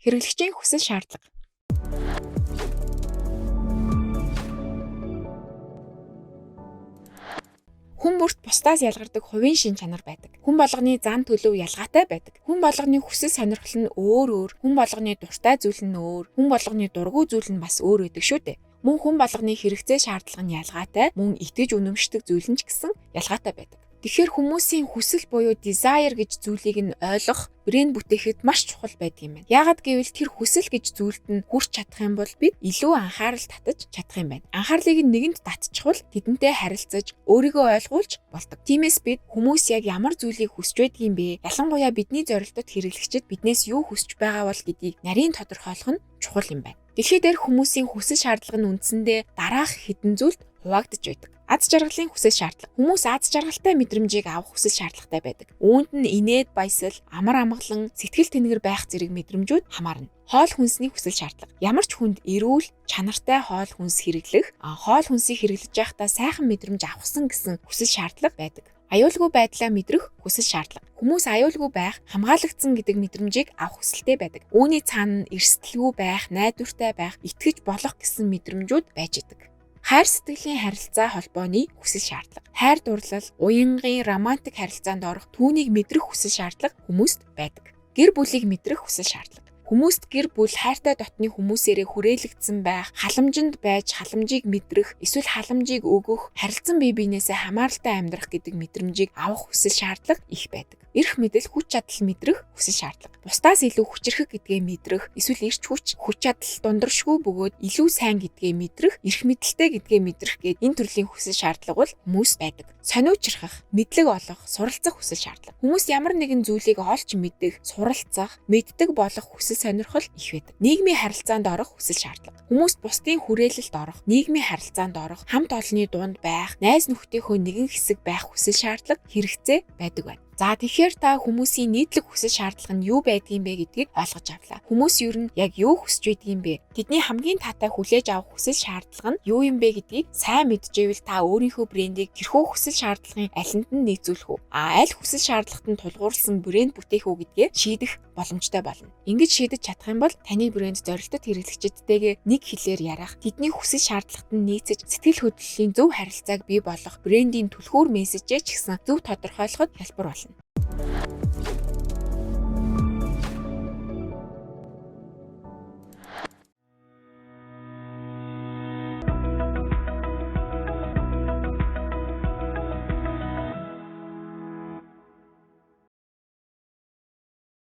Хэрэглэгчийн хүсэл шаардлага. Хүн бүрт бусдаас ялгардаг хувийн шин чанар байдаг. Хүн болгоны зан төлөв ялгаатай байдаг. Хүн болгоны хүсэл сонирхол нь өөр өөр, хүн болгоны дуртай зүйл нь өөр, хүн болгоны дургүй зүйл нь бас өөр байдаг шүү дээ. Мөн хүн болгоны хэрэгцээ шаардлага нь ялгаатай, мөн итгэж үнэмшдэг зүйл нь ч гэсэн ялгаатай байдаг. Тэгэхээр хүмүүсийн хүсэл буюу desire гэж зүйлийг нь ойлгох, брэнд бүтээхэд маш чухал байдаг юм байна. Яагаад гэвэл тэр хүсэл гэж зүйлд нь хүрч чадах юм бол бид илүү анхаарал татаж чадах юм байна. Анхаарлыг нь нэгэнд татчихвал тэдэнтэй харилцаж, өөрийгөө ойлгуулж болдог. Тиймээс бид хүмүүс яг ямар зүйлийг хүсч байдгийг бэ? Ялангуяа бидний зорилтод хэрэглэгчид биднээс юу хүсч байгаа бол гэдгийг нарийн тодорхойлох нь чухал юм байна. Дэлхий дээрх хүмүүсийн хүсэл шаардлага нь үндсэндээ дараах хэдэн зүйлд хуваагдаж байдаг. Аз жаргалын хүсэл шаардлага. Хүмүүс аз жаргалтай мэдрэмжийг авах хүсэл шаардлагатай байдаг. Үүнд нь инээд баясал, амар амгалан, сэтгэл тэнгэр байх зэрэг мэдрэмжүүд хамаарна. Хоол хүнсний хүсэл шаардлага. Ямар ч хүнд эрүүл, чанартай хоол хүнс хэрэглэх, хоол хүнсийг хэрэглэж байхдаа сайхан мэдрэмж авахсан гэсэн хүсэл шаардлага байдаг. Аюулгүй байдлаа мэдрэх хүсэл шаардлага. Хүмүүс аюулгүй байх, хамгаалагдсан гэдэг мэдрэмжийг авах хүсэлтэй байдаг. Үүний цаана нь эрсдэлгүй байх, найдвартай байх, итгэж болох гэсэн мэдрэмжүүд байж идэг. Хайр сэтгэлийн харилцаа холбооны хүсэл шаардлага. Хайр дурлал, уянгийн романтик харилцаанд орох, түүнийг мэдрэх хүсэл шаардлага хүмүүст байдаг. Гэр бүлийг мэдрэх хүсэл шаардлага. Хүмүүст гэр бүл хайртай дотны хүмүүсээрээ хүрээлэгдсэн байх, халамжинд байж халамжийг мэдрэх, эсвэл халамжийг өгөх, харилцан бие биенээсээ хамааралтай амьдрах гэдэг мэдрэмжийг авах хүсэл шаардлага их байдаг. Эрх мэдэл, хүч чадал мэдрэх хүсэл шаардлага. Бусдаас илүү хүчирхэг гэдгээ мэдрэх, эсвэл эрч хүч, хүч чадал дундаршгүй бөгөөд илүү сайн гэдгээ мэдрэх, эрх мэдэлтэй гэдгээ мэдрэх гээд энэ төрлийн хүсэл шаардлага бол хүмүүст байдаг. Сониучрах, мэдлэг олох, суралцах хүсэл шаардлага. Хүмүүс ямар нэгэн зүйлийг олж мэдэх, суралцах, мэддэг болох хүсэл сонирхол их байдаг. Нийгмийн харилцаанд орох хүсэл шаардлага. Хүмүүст бусдын хүрээлэлд орох, нийгмийн харилцаанд орох, хамт олонны дунд байх, найз нөхдийнхөө нэгэн хэсэг байх хүсэл шаардлага хэрэгцээ байдаг байна. За тэгэхээр та хүмүүсийн нийтлэг хүсэл шаардлага нь юу байдгийг бэ гэдгийг ойлгож авлаа. Хүмүүс ер нь яг юу хүсэж байдгийг бэ? Тэдний хамгийн таатай хүлээж авах хүсэл шаардлага нь юу юм бэ гэдгийг сайн мэдчихэвэл та өөрийнхөө брендийг тэрхүү хүсэл шаардлагын алинд нь нийцүүлэх үү? Аль хүсэл шаардлагат нь тулгуурласан брэнд бүтээх үү гэдгээ шийдэх боломжтой болно. Ингэж шийдэж чадах юм бол таны брэнд зорилтод хэрэглэгчидтэйгээ нэг хэлээр ярих, тэдний хүсэл шаардлагат нь нийцэж сэтгэл хөдлөлийн зөв харилцааг бий болгох брендийн түлхүүр мессежээ ч гэсэн зөв тодорхойлоход хялбар болно.